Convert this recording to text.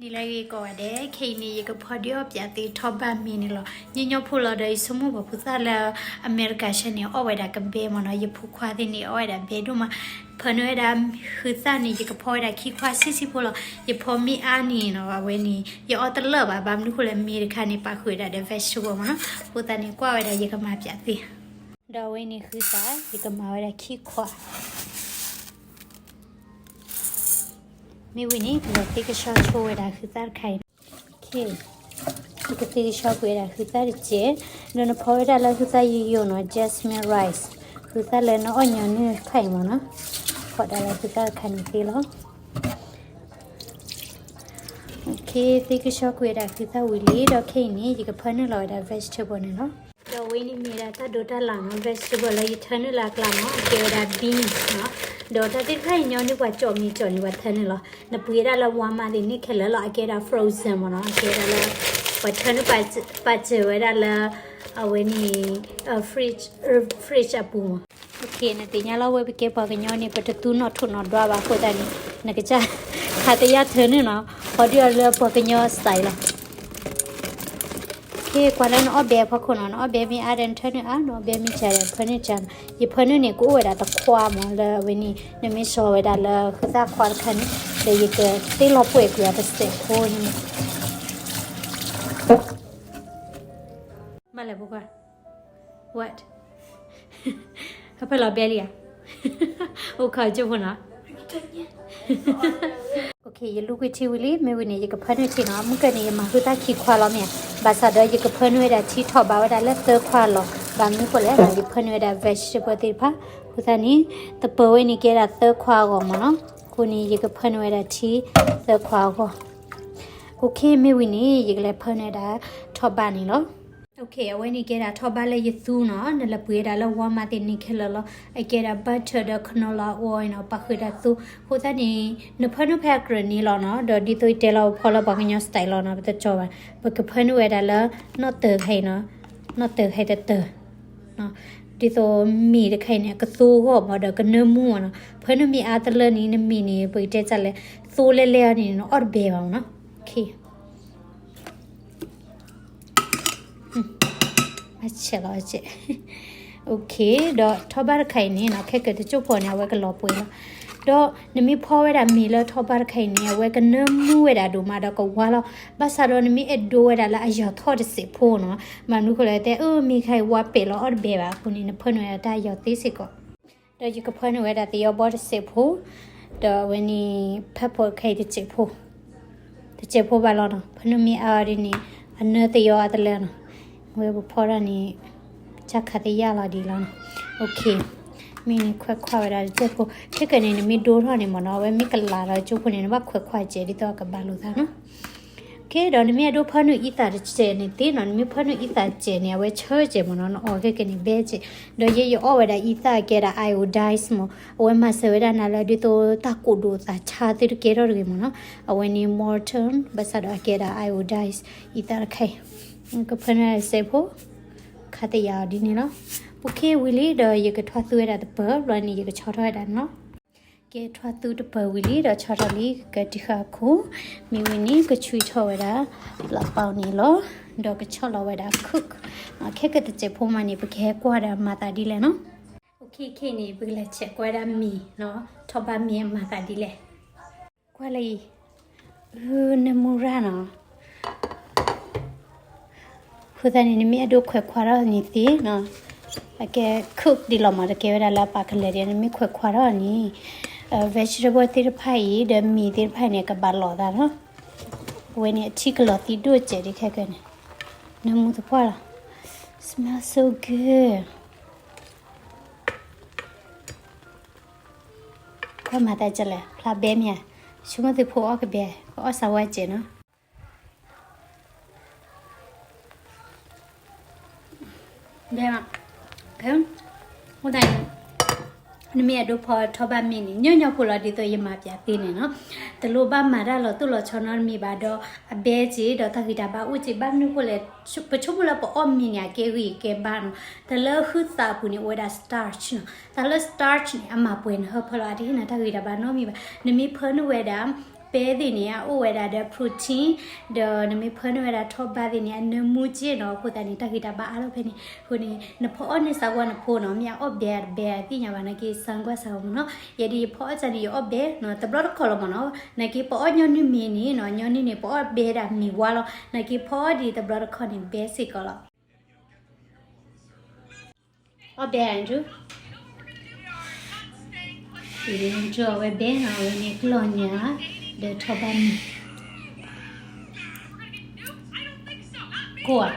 နံၤလၢအဂ့ၤကိးဂၤဒဲး, ခဲအံၤန့ၣ် ယကဖီဒံးအီၣ်ပၠးသုထီၣ်ဘၣ်မ့ၤန့ၣ်လီၤ. ညီညီဖိလီၤဒီး ယဆိကမိၣ်ပှၤဖိသၣ်လၢအမဲရကၤဆဲန့ၣ် အီၣ်ဝဲဒၣ်ကဘဲမ့ၢ်နီၤ, ယဖိခွါသ့ၣ်န့ၣ် အီၣ်ဝဲဒၣ်ဘဲဒိၣ်မး, ဖၢနုာ်ဝဲဒၣ်ဃုသၣ်န့ၣ် ယကဖီဝဲဒၣ်ခံခွါဆံးဆံးဖိလီၤ. ယဖီမ့ၢ်အါန့ၣ်နီၤ အဝဲန့ၣ် ယအီၣ်တလၢာ်ဘၣ်, ဘၣ်မနုၤဃိလဲၣ် မ့ၤတခါန့ၣ် ပာ်ဃုာ်ဝဲဒၣ်ဒီး vegetable မ့ၢ်နီၤ, အဃိသတးန့ၣ် ကွၢ်ဝဲဒၣ်ယကမၤပၠးသု ဒီးအဝဲန့ၣ်ဃုသၣ် ယကမၤဝဲဒၣ်ခံခွါ မ့ၢ်ဝံၤန့ၣ် ပကသ့ကဆှီဆိဝဲဒၣ်ဃုသၣ်တခါအံၤ, ယကသ့ကဆှီကွံာ်ဝဲဒၣ်ဃုသၣ်တစဲး, ဒီးနဖီဝဲဒၣ်လၢဃုသၣ်ယိယိနီၤ, jasmine rice, ဃုသၣ်လၢနအီၣ်ညီနုၢ်တဖၣ်အံၤမ့ၢ်နီၤ, ဖီဒၣ်လၢဃုသၣ်တခါန့ၣ်သ့လီၤ. သ့ကဆှီကွံာ်ဝဲဒၣ်ဃုသၣ်ဝံၤလံ ဒီးခဲအံၤန့ၣ် ယကဖၢနုာ်လီၤဝဲဒၣ် vegetable န့ၣ်လီၤ. ဒီးအဝဲန့ၣ်မ့ၢ်ဒၣ်တၢ်ဒိးတၢ်လၢ်နီၤ, vegetable လၢယထၢနုာ်လၢအကျါနီၤ, အကဲဝဲဒၣ် beans နီၤ, ဒီးတၢ်သ့ၣ်တဖၣ်အံၤညီနုၢ်ပှၤကၠီၣ်မ့ၤကၠီၣ်န့ၣ် ပှၤထၢနုာ်လီၤ. နပှ့ၤဒၣ်လၢ Walmart သ့ၣ်န့ၣ်ခဲလၢာ်လီၤ, အကဲဒၣ် frozen မ့ၢ်နီၤ, အကဲဒၣ်လၢ ပှၤထၢနုာ်ပာ်စၢၤဝဲဒၣ်လၢ အဝဲန့ၣ် fridge အပူၤမ့ၢ်. နသ့ၣ်ညါလီၤဝဲပကဲပှၤကညီန့ၣ် ပတသူနီၣ်ထိးနီၣ်ဒွးဘၣ်အဃိသတးန့ၣ် နကစၢ်ခးသယၣ်ထၢနုာ်နီၤ, ဖီဒံးအီၤလၢပှၤကညီ style လီၤ. ကွၢ်လၢနအီၣ်ဘဲအဖီခိၣ်နီၤ, နအီၣ်ဘဲမ့ၢ်အါဒီးနထၢနုာ်အါ, နအီၣ်ဘဲမ့ၢ်စှၤဒီးနဖၢနုာ်စှၤနီၤ. ယဖၢနုာ်န့ၣ် ကအိၣ်ဝဲဒၣ်တခွါမ့ၢ်, လၢအဝဲန့ၣ် နမ့ၢ်ဆီဝဲဒၣ်လၢဃုသၣ်ခွါတခါန့ၣ်, ဒီးယကသ့လီၤပှဲၤကွံာ်အီၤတစဲးဖိန့ၣ် မ့ၢ်လဲၣ်ဖိခွါ, what, ဟဲဖဲလီၤဘဲလံဧါ, အိၣ်ခီကၠိဖိနီၤ. ယလူကွံာ်ထံဝံၤလံ, မ့ၢ်ဝံၤန့ၣ် ယကဖၢနုာ်ထံနီၤ, မုၢ်ကၢန့ၣ် ယမၤဃုသၣ်ခံခွါလီၤမ့ၢ်ဧါ, ဘၣ်ဆၣ်ဒီးယကဖၢနုာ်ဝဲဒၣ်ထံထီၣ်ဘးဝဲဒၣ်လၢသၢခွါလီၤ. ဘၣ်မနုၤဃိလဲၣ်နီၤ, ယဖၢနုာ်ဝဲဒၣ် vegetable သ့ၣ်တဖၣ်, အဃိသတးန့ၣ် သပၢၤဝဲန့ၣ်ကဲဒၣ်သၢခွါအဂီၢ်မ့ၢ်နီၤ, အဃိန့ၣ် ယကဖၢနုာ်ဝဲဒၣ်ထံသၢခွါအဂီၢ်. Okay, မ့ၢ်ဝံၤန့ၣ် ယကလဲၤဖၢနုာ်ဝဲဒၣ်ထီၣ်ဘးန့ၣ်လီၤ. Okay, အဝဲန့ၣ်ကဲဒၣ်ထီၣ်ဘးလၢယသူနီၤ, နလဲၤပှ့ၤဝဲဒၣ်လၢ Walmart သ့ၣ်န့ၣ်ခဲလၢာ်လီၤ. အကဲဒၣ် butter ဒီး canola oil နီၤ, ပာ်ဃုာ်ဒၣ်သိ, အဃိသတးန့ၣ် နဖၢနုာ်ဖဲအကြၢးန့ၣ်လီၤနီၤ, ဒီးဒ်သိးယတဲလီၤပဖီလၢပှၤကညီ style လီၤနီၤ, ပတကၠီဘၣ်, ပကဖၢနုာ်ဝဲဒၣ်လၢ နီၣ်တၢၤခါအံၤနီၤ, နီၣ်တၢၤခါအံၤတတၢၤ ဒ်သိးမ့ၤတခါအံၤန့ၣ် အကသိဂီၢ်မးဒီးကနၢမူမးနီၤ, ဖၢနုာ်မ့ၢ်အါတလၢန့ၣ် နမ့ၤန့ၣ် ပကတဲတၢ်လဲၣ်, သိလဲလဲအီၤန့ၣ် နအီၣ်တဘဲဘၣ်မးနီၤ. Okay, ဘၣ်ဆဲးလီၤကဲ, okay, ဒီးထီၣ်ဘးတခါအံၤန့ၣ်နီၤ, ခဲကတစိၢ်ဖိန့ၣ် အဝဲကလီၤပှဲၤလီၤ. ဒီးနမ့ၢ်ဖီဝဲဒၣ်မ့ၤလၢထီၣ်ဘးတခါအံၤန့ၣ် အဝဲကနၢမူဝဲဒၣ်ဒိၣ်မးဒီးကဝါလီၤ. ဘၣ်ဆၣ်ဒီးနမ့ၢ်အဲၣ်ဒိးဝဲဒၣ်လၢအယီၤထီၣ်တစဲးဖိနီၤ, မ့ၢ်မနုၤဃိလဲၣ်တဲ အၢ မ့ၤခါအံၤဝါပဲာ်လီၤအီၣ်တဘဲဘၣ်အဃိန့ၣ် နဖၢနုာ်ဝဲဒၣ်တၢ်ယီၤသ့စ့ၢ်ကီး. ဒီးယကဖၢနုာ်ဝဲဒၣ်သယီဘီတစဲးဖိ, ဒီးအဝဲန့ၣ် pepper ခဲအံၤတစဲးဖိ, တစဲးဖိဘၣ်လီၤနီၤ, ဖၢနုာ်မ့ၢ်အါအီၤဒ်န့ၣ် အနၢသယီအါတလၢနီၤ, ဝဲပဖီထီၣ်န့ၣ် ကၢ်ခးသယၣ်လီၤဒ်လီၤနီၤ. Okay, မ့ၢ်န့ၣ်ခွဲးခွါဝဲဒၣ်တစဲးဖိ, ခဲကနံၣ်န့ၣ် နမ့ၢ်ဒိထီၣ်န့ၣ်မ့ၢ်နီၤ, အဝဲမ့ၢ်ကလးဒီးကၠိဖိန့ၣ် နဘၣ်ခွဲးခွါစဲးဒ်သိးအကဘၣ်လိာ်သးနီၤ. Okay, ဒီးနမ့ၢ်အဲၣ်ဒိးဖၢနုာ်အံသၣ်တစဲးန့ၣ်သ့နီၤ, နမ့ၢ်ဖၢနုာ်အံသၣ်တစဲးန့ၣ် အဝဲဆၢစဲးမ့ၢ်နီၤ, နအီၣ်ခဲကနံၣ်ဘဲစဲး, ဒီးယဲယအီၣ်ဝဲဒၣ်အံသၣ်ကဲဒၣ် iodized မ့ၢ်, အဝဲမၤစၢၤဝဲဒၣ်နၤလၢဒ်သိးတၢ်ကိၢ်ဒိၣ်သးဆါသုတကဲထီၣ်တဂ့ၤမ့ၢ်နီၤ, အဝဲန့ၣ် Morton ဘၣ်ဆၣ်ဒီးအကဲဒၣ် iodized အံသၣ်တခါအံၤ, ကဖၢနုာ်တစဲးဖိ, ခးသယၣ်အီၤဒ်န့ၣ်လီၤ. Okay, ဝံၤလံဒီးယကထွါသူဝဲဒၣ်တပၢၢ်, ဘျီန့ၣ်ယကဆီထီၣ်ဝဲဒၣ်နီၤ. ကဲထွါသူတပၢၢ်ဝံၤလံဒီးဆီထီၣ်လံကတံာ်ဃာ်ခိၣ်, မ့ၢ်ဝံၤန့ၣ် ကဆွံထီၣ်ဝဲဒၣ် လးပီန့ၣ်လီၤ. ဒီးကဆီၣ်လီၤဝဲဒၣ် cook, ခဲကတစဲးဖိမးန့ၣ် ပကဟဲကွၢ်ဒီးမၤသးဒ်လဲၣ်နီၤ. Okay, ခဲအံၤန့ၣ် ပကလဲၤဆဲးကွၢ်ဒၣ်မ့ၤနီၤ, ထီၣ်ဘးမ့ၤအမၤသးဒ်လဲၣ်. ကွၢ်လၢအံၤ, နၢမူရၣ်နီၤ. အဃိသတးန့ၣ် နမ့ၢ်အဲၣ်ဒိးခွဲးခွါထီၣ်န့ၣ်သ့နီၤ, အကဲ cook ဒ်လီၤမး, တကဲဝဲဒၣ်လၢအပာ်ကလဲာ်ဒံး, နမ့ၢ်ခွဲးခွါထီၣ်န့ၣ် vegetable သ့ၣ်တဖၣ်အံၤ ဒီးမ့ၤသ့ၣ်တဖၣ်အံၤန့ၣ် ကဘၣ်လီၤသးနီၤ. အဝဲန့ၣ်အထံကလီၤသံဒိၣ်စဲးဒံးခဲကနံၣ်, နၢမူသပှၢ်လီၤ. Smells so good. ကွၢ်မၤသးဒ်လဲၣ်, ဖျါဘဲမ့ၢ်ဧါ, ဆိကမိၣ်သုဖိအီၣ်ကဘဲ, ကအီၣ်စးဝါစဲးနီၤ. ဘဲမး, အဃိသတးန့ၣ် နမ့ၢ်အဲၣ်ဒိးဖီထီၣ်ဘးမ့ၤန့ၣ် ညီညီဖိလီၤဒ်သိးယမၤပၠးသ့န့ၣ်နီၤ. တလိၣ်ဘၣ်မၤတၢ်လီၤတိၢ်လီၤဆီနီတမံၤဘၣ်ဒီး အဘဲစ့ၢ်ဒီးတၢ်ဂံၢ်တၢ်ဘါအိၣ်စ့ၢ်, ဘၣ်မနုၤအဃိလဲၣ်, ပဆိကမိၣ်လၢပအီၣ်မ့ၤန့ၣ် အကဲဂံၢ်ကဲဘါနီၤ. တၢ်လၢဟုသၣ်အပူၤန့ၣ် အိၣ်ဝဲဒၣ် starch နီၤ. တၢ်လၢ starch န့ၣ် အမၤပှဲၤနဟၢဖၢလီၤ, အတဟ့ၣ်နၤတၢ်ဂံၢ်တၢ်ဘါနီတမံၤဘၣ်. နမ့ၢ်ဖၢနုာ်ဝဲဒၣ် ပဲသ့ၣ်န့ၣ် အအိၣ်ဝဲဒၣ်ဒီး protein ဒီးနမ့ၢ်ဖၢနုာ်ဝဲဒၣ်ထီၣ်ဘးသ့ၣ်န့ၣ် အနၢမူက့နီၤ. အဃိသတးန့ၣ် တၢ်ဂံၢ်တၢ်ဘါအါထီၣ်ဖဲန့ၣ်. အဃိန့ၣ် နဖီအီၣ်န့ၢ်သးဝါနဖိနီၤ, မ့ၢ်အီၣ်ဘဲအတဘဲအသ့ၣ်ညါဘၣ်, နာ်က့ စၢကွၢ်စးမူနီၤ. ယဲဒ်ယဖီအီၣ်စၢ်န့ၣ် ယအီၣ်ဘဲနီၤ, တဘျီတခီၣ်လီၤမ့ၢ်နီၤ. နာ်က့ ပအီၣ်ညီနုၢ်မ့ၤန့ၣ်နီၤ, ညီနုၢ်န့ၣ် ပအီၣ်ဘဲဒၣ်မ့ၤဝါလီၤ. နာ်က့ ဖီအီၣ်ဒ်တဘျီတခီၣ်န့ၣ် ဘဲစ့ၢ်ကီးလီၤ. အီၣ်ဘဲ Andrew, Andrew အဝဲဘဲနီၤ, အဝဲန့ၣ်ကျီၢ်ညါ ဒီးထီၣ်ဘးမ့ၤ ကိၢ်ဧါ.